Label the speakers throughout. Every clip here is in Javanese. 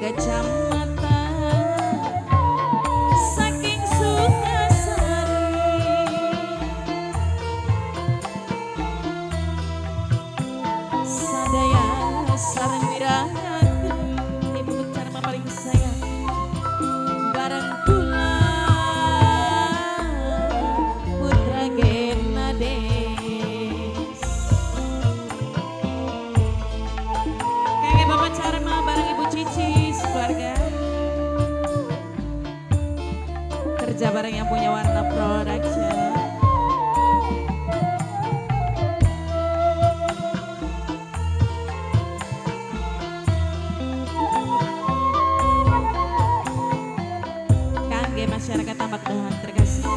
Speaker 1: Kecamatan saking Sukasari. Sadaya sareng wiratu Ibu Carma paling sayang bareng kula putra Genades. Kakek Bapak Carma bareng Ibu Cici keluarga kerja bareng yang punya Warna Production. Kangge masyarakat Tambak Dohan terkasih.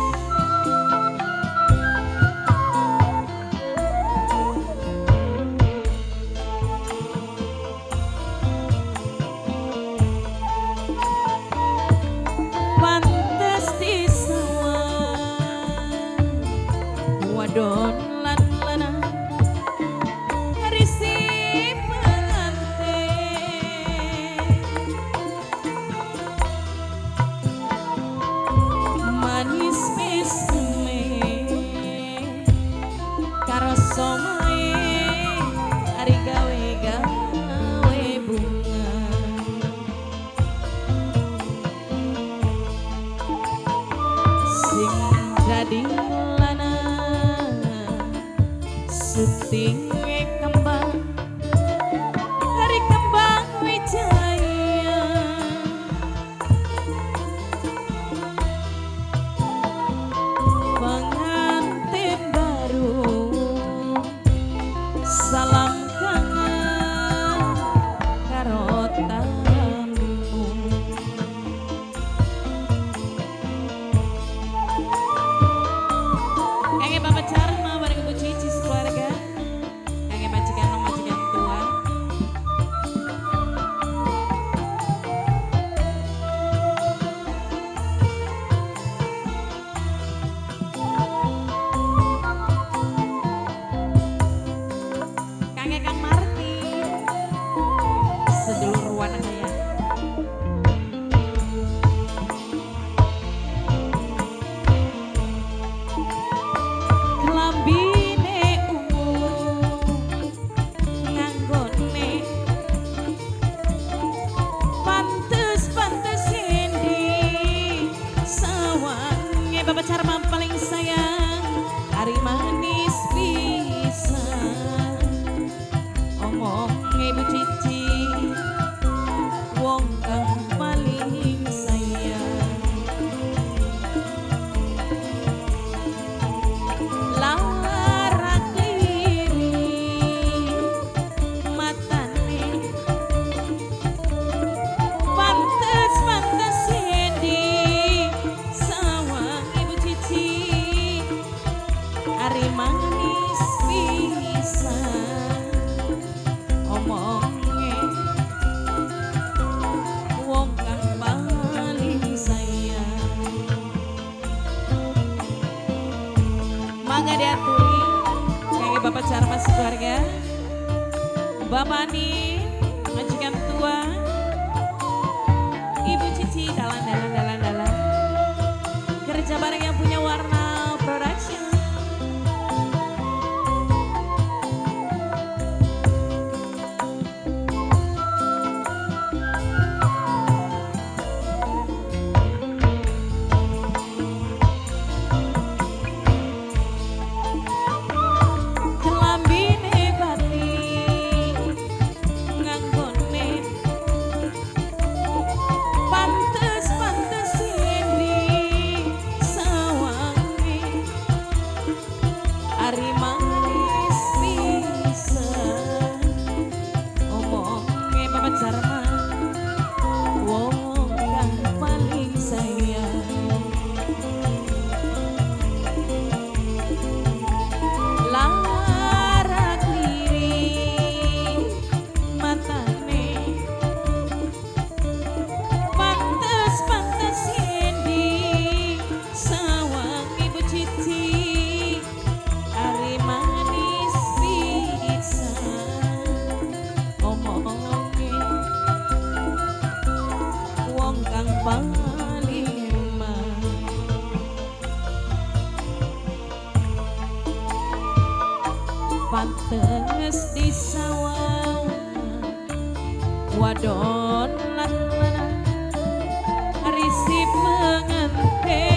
Speaker 1: Pantes disawang wadon lan lanang risi pengantin manis mesme karo somae ari gawe gawe bunga sing dadi lanang sutinge kembang hari kembang wijaya pengantin baru salam kangen karo tamu. Kangge Bapak Carma bareng Ibu Cici sekeluarga. Kangge majikan nom majikan tua. Kangge Kang Marti sedulur Wanakaya. Klambine ungu nganggone pantes-pantes endi sawange Bapak Carma paling sayang ari manis pisan omonge Ibu Cici wong kang paling sayang lara kiri matane pantes-pantes endi sawang Ibu Cici ari manis pisan omonge wong kang paling sayang. Mangga diaturi kangge Bapak Carma sekeluarga, Bapak Ani majikan tua, Ibu Cici dalan dalan dalan dalan kerja bareng yang punya Warna Production. Kelambine batik Wadon lan lanang risip mengente.